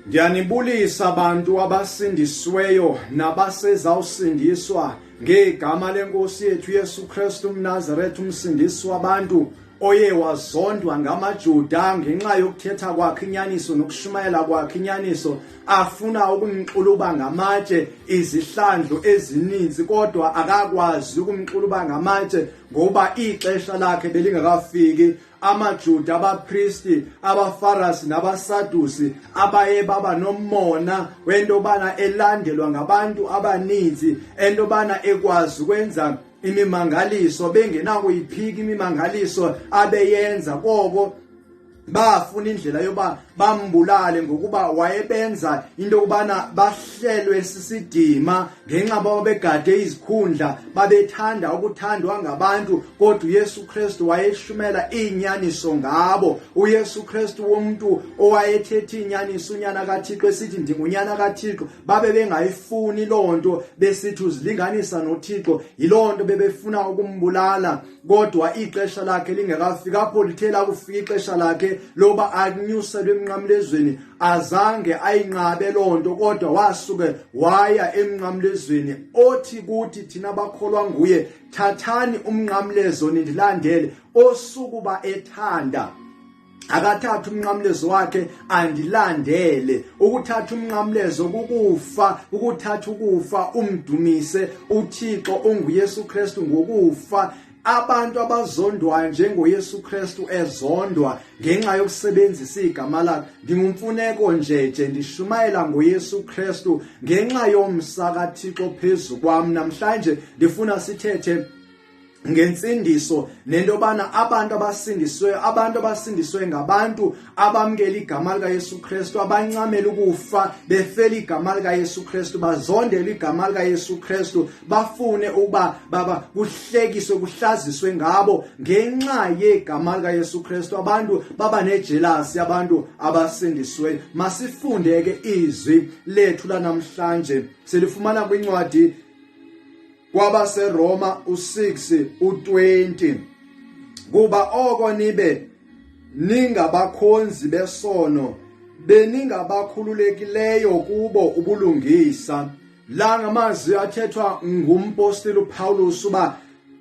Ndiyanibulisa bantu abasindisiweyo nabasezawusindiswa ngegama lenkosi yethu Yesu Kristu umNazaretha umsindisi wabantu oye wazondwa ngamaJuda ngenxa yokuthetha kwakhe inyaniso nokushumayela kwakhe inyaniso afuna ukumxuluba ngamatshe izihlandlo ezininzi kodwa akakwazi ukumxuluba ngamatshe ngoba ixesha lakhe belingakafiki. AmaJuda, abapristi, abaFarasi nabaSadusi abaye baba nomona wentobana elandelwa ngabantu abaninzi, entobana ekwazi ukwenza imimangaliso bengenakuyiphika imimangaliso abeyenza, koko bafuna indlela yoba bambulale ngokuba wayebenza into yokubana bahlelwe sisidima ngenxa babegade izikhundla, babethanda ukuthandwa ngabantu. Kodwa uYesu Kristu wayeshumela inyaniso ngabo. UYesu Kristu womntu owayethetha inyaniso, unyana kaThixo, esithi ndingunyana kaThixo, babe bengayifuni loo nto, besithi uzilinganisa noThixo. Yiloo nto bebefuna ukumbulala, kodwa ixesha lakhe lingekafiki. Apho lithe lakufika ixesha lakhe loba anyuselwe emnqamlezweni, azange ayinqabe loo nto, kodwa wasuke waya emnqamlezweni, othi kuthi thina bakholwa nguye, thathani umnqamlezo nindilandele. Osukuba ethanda akathatha umnqamlezo wakhe andilandele. Ukuthatha umnqamlezo kukufa, ukuthatha ukufa umdumise uThixo onguYesu Kristu ngokufa. Abantu abazondwayo njengoYesu Kristu ezondwa ngenxa yokusebenzisa igama lakhe. Ndingumfuneko njeje, ndishumayela ngoYesu Kristu ngenxa yomsa kaThixo phezu kwam. Namhlanje ndifuna sithethe ngentsindiso nento yobana abantu abasindiswe, abantu abasindiswe ngabantu abamkela igama likaYesu Kristu, abancamela ukufa befela igama likaYesu Kristu, bazondela igama likaYesu Kristu, bafune ukuba baba kuhlekiswe kuhlaziswe ngabo ngenxa yegama likaYesu Kristu. Abantu baba nejelasi abantu abasindiswe. Masifunde ke izwi lethu lanamhlanje, silifumana kwincwadi kwabaseRoma u6 u20. Kuba oko nibe ningabakhonzi besono, beningabakhululekileyo kubo ubulungisa. La ngamazwi athethwa ngumpostile uPaulus uba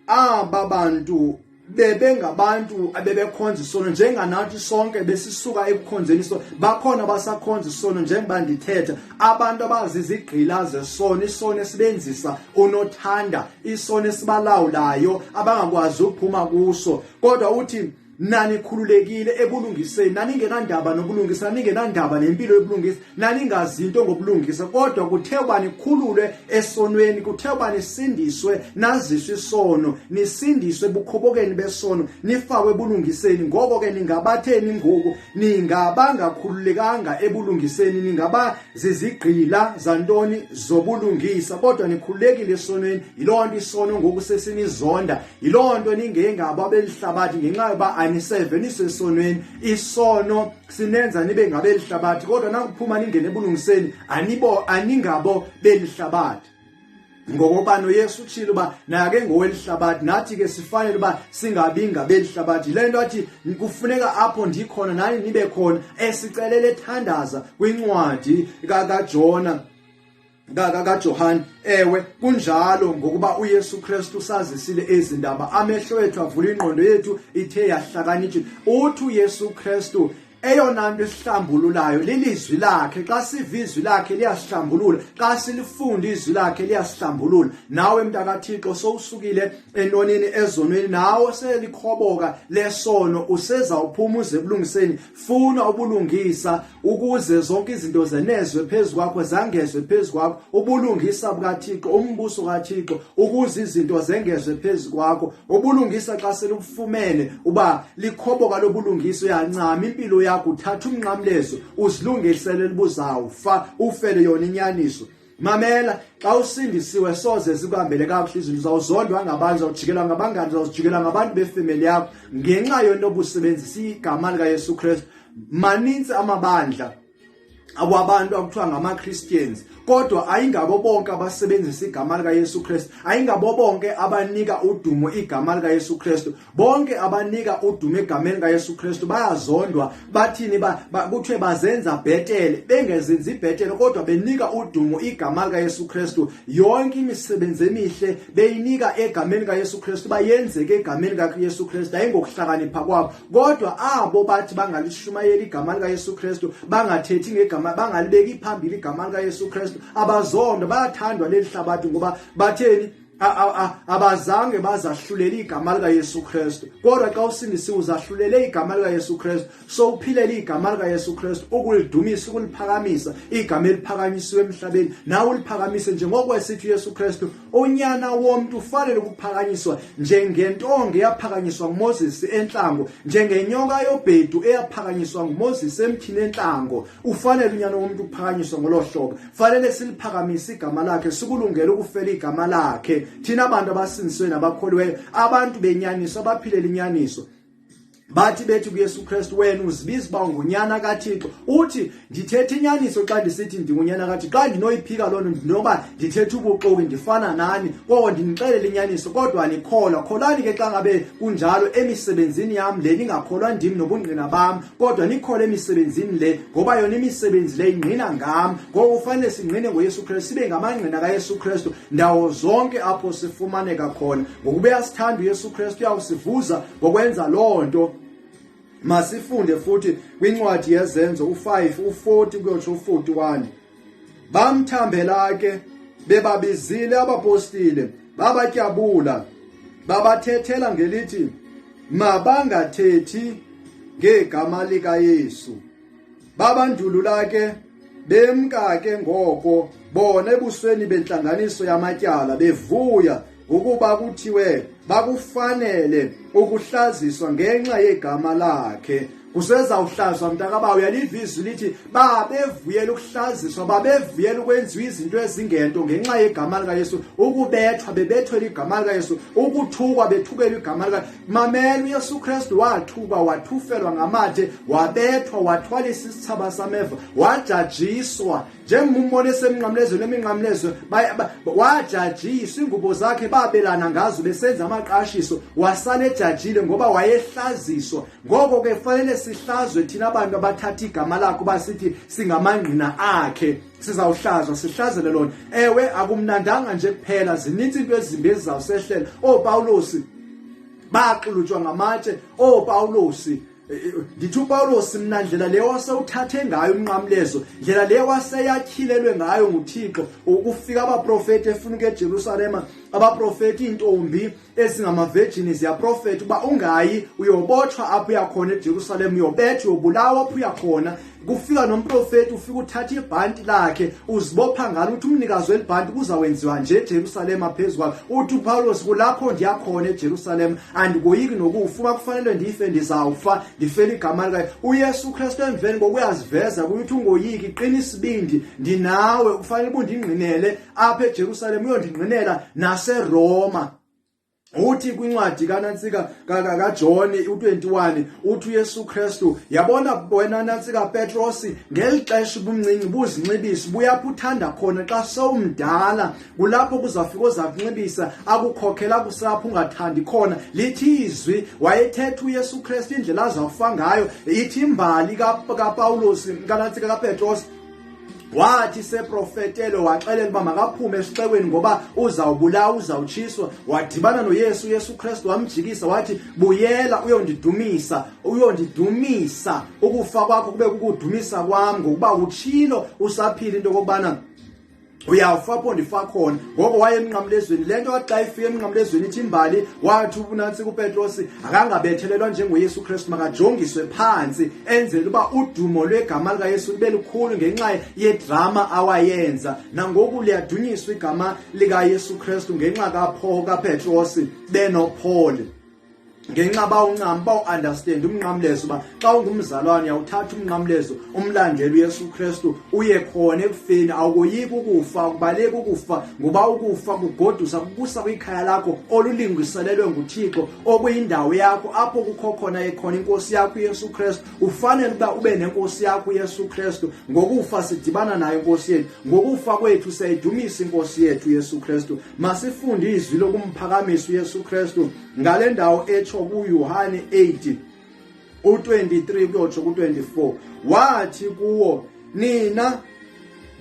aba bantu bebengabantu abebekhonza isono njenganathi sonke besisuka ekukhonzeni isono. Bakhona abasakhonza isono njengoba ndithetha, abantu abazizigqila zesono, isono esibenzisa unothanda, isono esibalawulayo abangakwazi ukuphuma kuso. Kodwa uthi nanikhululekile ebulungiseni, naningenandaba nobulungisa, naningenandaba nempilo yobulungisa, naningazi into ngobulungisa. Kodwa kuthe uba nikhululwe esonweni, kuthe uba nisindiswe, naziswe isono, nisindiswe ebukhobokeni besono, nifakwe ebulungiseni. Ngoko ke ningabatheni ngoku? Ningabangakhululekanga ebulungiseni, ningaba zizigqila zantoni? Zobulungisa. Kodwa nikhululekile esonweni, yiloo nto isono ngoku sesinizonda. Yiloo nto ningengabo abelihlabathi, ngenxa yoba aniseve nisesonweni. Isono sinenza nibe ngabelihlabathi, kodwa nakuphuma ningene ebulungiseni, anibo aningabo belihlabathi. Ngokokuba noYesu utshilo uba naye ke ngowelihlabathi, nathi ke sifanele uba singabi ngabelihlabathi. Yile nto athi kufuneka apho ndikhona nani nibe khona, esicelele ethandaza kwincwadi kaJona kaJohane. Ewe, kunjalo, ngokuba uYesu Kristu usazisile ezi ndaba, amehlo ethu avula, ingqondo yethu ithe yahlakanipha. Uthi uYesu Kristu eyona nto isihlambululayo lilizwi lakhe. Xa siva izwi lakhe liyasihlambulula, xa silifunda izwi lakhe liyasihlambulula. Nawe mntakaThixo sowusukile enonini, ezonweni, nawe selikhoboka lesono, usezawuphuma uze ebulungiseni. Funa ubulungisa ukuze zonke izinto zenezwe phezu kwakho, zangezwe phezu kwakho. Ubulungisa bukaThixo, umbuso kaThixo, ukuze izinto zengezwe phezu kwakho. Ubulungisa xa selubufumene, uba likhoboka lobulungisa, uyancama impilo yakho, uthatha umnqamlezo, uzilungiselele ubuzawufa ufele yona inyaniso. Mamela, xa usindisiwe soze zikuhambele kakuhle izinto. Uzawuzondwa ngabantu, uzawujikelwa ngabangani, uzawujikelwa ngabantu befemeli yakho ngenxa yonto obusebenzisa igama likaYesu Kristu. Maninzi amabandla Abantu akuthiwa ngama-Christians, kodwa ayingabo bonke abasebenzisa igama likaYesu Kristu, ayingabo bonke abanika udumo igama likaYesu Kristu. Bonke abanika udumo egameni likaYesu Kristu bayazondwa. Bathini? Kuthiwe bazenza bhetele, bengezenzi bhetele, kodwa benika udumo igama likaYesu Kristu. Yonke imisebenzi emihle beyinika egameni likaYesu Kristu, bayenzeke egameni likaYesu Kristu, ayingokuhlakanipha kwabo. Kodwa abo bathi bangalishumayeli igama likaYesu Kristu, bangathethi ngegama, bangalibeki phambili igama likaYesu Kristu, abazondwa, bayathandwa leli hlabathi. Ngoba batheni? Abazange bazahlulele igama likaYesu Kristu. Kodwa xa usindisiwe, uzahlulele igama likaYesu Kristu, so uphilele igama likaYesu Kristu, ukulidumisa, ukuliphakamisa igama eliphakanyisiwe emhlabeni, nawe uliphakamise njengoko esithi uYesu Kristu, uNyana woMntu ufanele ukuphakanyiswa njengentonga eyaphakanyiswa nguMoses entlango, njengenyoka yobhedu eyaphakanyiswa nguMoses emthini entlango. Ufanele uNyana woMntu ukuphakanyiswa ngolo hlobo. Fanele siliphakamise igama lakhe, sikulungele ukufela igama lakhe, thina abantu abasindisiwe nabakholiweyo, abantu benyaniso, abaphilela inyaniso. Bathi bethi kuYesu Kristu, wena uzibiza uba ungunyana kaThixo. Uthi, ndithetha inyaniso xa ndisithi ndingunyana kaThixo. Xa ndinoyiphika loo nto, ndinoba ndithetha ubuxoki, ndifana nani. Koko ndinixelela inyaniso, kodwa nikholwa. Kholani ke xa ngabe kunjalo emisebenzini yam le, ningakholwa ndim nobungqina bam, kodwa nikhole emisebenzini le, ngoba yona imisebenzi le ingqina ngam. Ngoko kufanele singqine ngoYesu Kristu, sibe ngamangqina kaYesu Kristu ndawo zonke apho sifumaneka khona. Ngokuba uyasithanda uYesu Kristu, uyawusivuza ngokwenza loo nto. Masifunde futhi kwincwadi yeZenzo u5 u40 kuyotsho u41. Bamthambela ke bebabizile abapostile, babatyabula, babathethela ngelithi mabangathethi ngegama likaYesu. Babandulula ke, bemka ke ngoko bona ebusweni bentlanganiso yamatyala, bevuya ngokuba kuthiwe bakufanele ukuhlaziswa ngenxa yegama lakhe. Kusezawuhlazwa, mntakabawo. Uyaliva izwi lithi babevuyela ukuhlaziswa, babevuyela ukwenziwa izinto ezingento ngenxa yegama likaYesu, ukubethwa bebethwela igama likaYesu, ukuthukwa bethukelwa igama lika. Mamela, uYesu Kristu wathukwa, wathufelwa ngamathe, wabethwa, wathwalisa isithaba sameva, wajajiswa njengoba esemnqamlezweni eminqamlezo, wajajiswa, ingubo zakhe babelana ngazo besenza amaqashiso, wasala ejajile ngoba wayehlaziswa. Ngoko ke fanele sihlazwe thina abantu abathatha igama lakhe uba sithi singamangqina akhe. Sizawuhlazwa, sihlazele lona. Ewe, akumnandanga nje kuphela, zininzi into ezimbi ezizawusehlela. OoPawulosi baxulutshwa ngamatshe, ooPawulosi. Ndithi uPawulos mna, ndlela le wasewuthathe ngayo umnqamlezo, ndlela le waseyatyhilelwe ngayo nguThixo, ukufika abaprofeti efuna ukuya eJerusalema, abaprofeti, iintombi ezingamavejini ziyaprofeta uba ungayi, uyobotshwa apho uyakhona eJerusalem, uyobethwa, uyobulawa apho uyakhona. Kufika nomprofeti, ufika uthatha ibhanti lakhe, uzibopha ngalo, uthi umnikazi welibhanti kuzawenziwa nje eJerusalema phezu kwakhe. Uthi uPawulos, kulapho ndiyakhona eJerusalema, andikoyiki nokufa, uba kufanele ndife ndizawufa, ndifele igama likaye uYesu Kristu. Emveni kokuyaziveza kuye, uthi ungoyiki, qina isibindi, ndinawe, kufanele uba undingqinele apha eJerusalem, uyondingqinela naseRoma. Uthi kwincwadi kaNantsika kaJohn u21, uthi uYesu Kristu, yabona wena Nantsika Petrosi, ngeli xesha ubumncinci buzinxibisa buyapha uthanda khona, xa sewumdala kulapho kuzafika ozakunxibisa akukhokhela kusapho ungathandi khona. Lithi izwi, wayethetha uYesu Kristu indlela azawufa ngayo. Ithi imbali kaPawulos, kaNantsika kaPetros, wathi seprofetele, waxelela uba makaphume esixekweni ngoba uzawubulawa, uzawutshiswa. Wadibana noYesu, uYesu Kristu wamjikisa wathi, buyela uyondidumisa, uyondidumisa, ukufa kwakho kube kukudumisa kwam, ngokuba utshilo usaphila into okokubana uyawufa apho ndifa khona. Ngoko waye emnqamlezweni. Le nto wathi xa ifika emnqamlezweni, ithi imbali, wathi unantsi kuPetrosi akangabethelelwa njengoYesu Kristu, makajongiswe phantsi, enzele uba udumo lwegama likaYesu lube lukhulu ngenxa yedrama awayenza. Nangoku liyadunyiswa igama likaYesu Kristu ngenxa kaPaul, kaPetrosi benoPaul. Ngenxa bawuncama bawu-understand umnqamlezo uba xa ungumzalwane uyawuthatha umnqamlezo umlandele uYesu Kristu uye khona ekufeni. Awukoyiki ukufa, akubaleki ukufa, ngoba ukufa kugodusa kukusa kwikhaya lakho olulungiselelwe nguThixo, okuyindawo yakho apho kukho khona ekhona inkosi yakho uYesu Kristu. Ufanele uba ube nenkosi yakho uYesu Kristu. Ngokufa sidibana nayo inkosi yethu, ngokufa kwethu siyayidumisa inkosi yethu uYesu Kristu. Masifunde izwi lokumphakamisa uYesu Kristu ngale ndawo etsho kuYohane 8 u-23 kuyotsho ku-24. Wathi kuwo, nina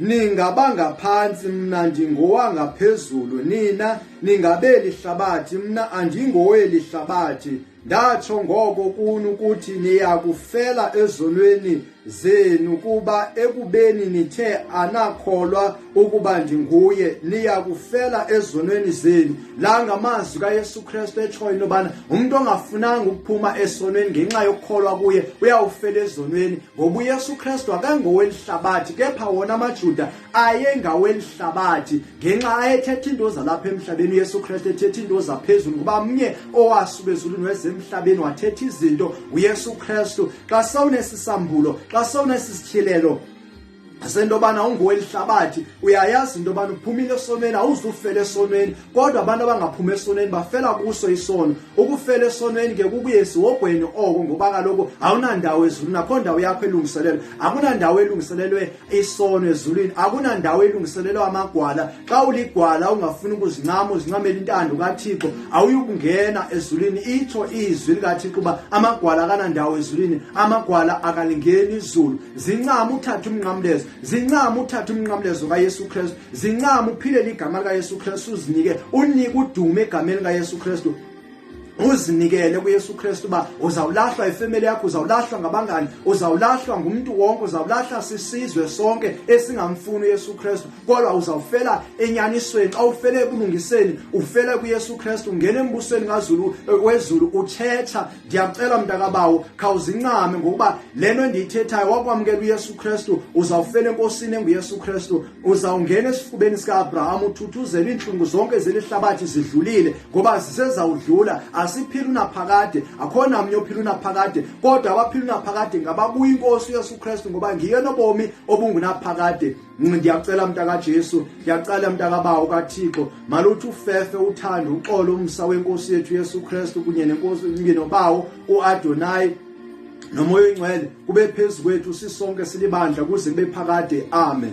ningabangaphansi, mna ndingowangaphezulu. Nina ningabeli hlabathi, mna andingoweli hlabathi. Ndatsho ngoko kuni ukuthi niya kufela ezonweni zenu, kuba ekubeni nithe anakholwa ukuba ndinguye, niya kufela ezonweni zenu. La ngamazwi kaYesu Kristu etshoyo into yobana umntu ongafunanga ukuphuma esonweni ngenxa yokukholwa kuye uyawufela ezonweni, ngoba uYesu Kristu akangoweli hlabathi, kepha wona amaJuda ayengaweli hlabathi ngenxa ayethetha into zalapha emhlabeni, uYesu Kristu ethetha into zaphezulu, ngoba mnye owasuka ezulwini weza emhlabeni wathetha izinto, uYesu Kristu. Xa sewunesisambulo, xa sewunesisityhilelo sento yobana ungowelihlabathi, uyayazi into yobana uphumile esonweni, awuzufela esonweni. Kodwa abantu abangaphumi esonweni bafela kuso isono. Ukufela esonweni ke kukuye esihogweni oko, ngoba kaloku awunandawo ezulwini, akho ndawo yakho elungiselelwe, akunandawo elungiselelwe isono ezulwini, akunandawo elungiselelwe amagwala. Xa uligwala ungafuni ukuzincama, uzincamela intando kaThixo, awuyukungena ezulwini. Itsho izwi likaThixo uba amagwala akanandawo ezulwini, amagwala akalingeni izulu. Zincama uthathe umnqamlezo, zincama uthathe umnqamlezo kaYesu Kristu, zincama uphilele igama likaYesu Kristu, uzinike, unike udumo egameni likaYesu Kristu, uzinikele kuYesu Kristu uba uzawulahlwa ifemeli yakho, uzawulahlwa ngabangani, uzawulahlwa ngumntu wonke, uzawulahla sisizwe sonke esingamfuni uYesu Kristu, kodwa uzawufela enyanisweni. Xa ufele ebulungiseni, ufela kuYesu Kristu, ungena embusweni kaZulu wezulu utshetsha. Ndiyakucela mntakabawo, khawuzincame, ngokuba le nto endiyithethayo, wakwamkela uYesu Kristu uzawufela enkosini enguYesu Kristu, uzawungena esifubeni sika-Abraham uthuthuzela iintlungu zonke zeli hlabathi zidlulile, ngoba zisezawudlula. Asiphili unaphakade, akho namnye ophila unaphakade, kodwa abaphila unaphakade ngabakuyo inkosi uYesu Kristu, ngoba ngiyo enobomi obungunaphakade. Ndiyacela mntakaJesu, ndiyacela mntakabawo kaThixo, maluthi ufefe, uthando, uxolo, umsa wenkosi yethu Yesu Kristu kunye nenkosi kunye nobawo uAdonai nomoya oyingcwele kube phezu kwethu sisonke silibandla kuze kube phakade. Amen.